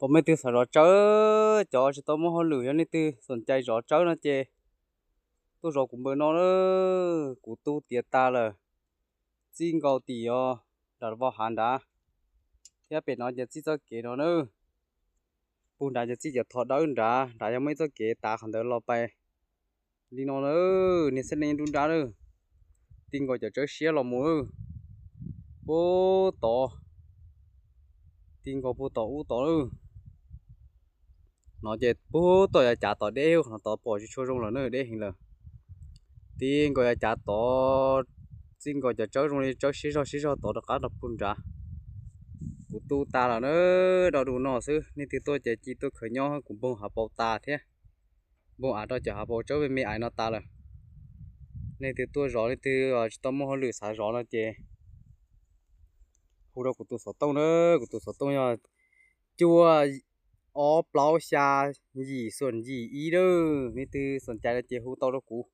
Pom mej twg xav zov tsawb, cov tsis tau muaj hauj lwm, yog nej twg xom cai zov tsawb no ces tuaj zov kuv npawg no na. Kuv tu tiav tas lawm, txij nkaus tim os nram vau hav nrad, thiab pem no ces txij txoj kev no na. Puag nrad ces txij cov thov dawb nrad, nrad yog muaj ib txoj kev tav qhov ntawd los pais li no na. Niag xab neej nruab nrab na, ti nkaus cov tsawb siab los mus na, puag tod, ti nkaus puag tom ub tod na. No ces puag tom yav cav tod deb, qhov no tod pom tsis tshua zoo lawm na, deb heev lawm. Ti nkaus yav cav tod, txij nkaus cov tsawb zoo li tsawb siab zog siab zog tod rov qab rau puag nrad. Kuv tu tas lawm na, do du no xwb, nej twg tuaj ces cia tuaj khaws nyob, kuv npoog hav paus tas thiab. Npoog av rau cov hav paus tsawb me me aiv no tas lawm. Nej twg tuaj zov, nej twg tsis tau muaj hauj lwm xav zov no ces hu rau kuv tus xov tooj na, kuv tus xov tooj yog cuaj ob plaub xya yim xoom yim ib na. Nej twg xom cai no ces hu tau rau kuv.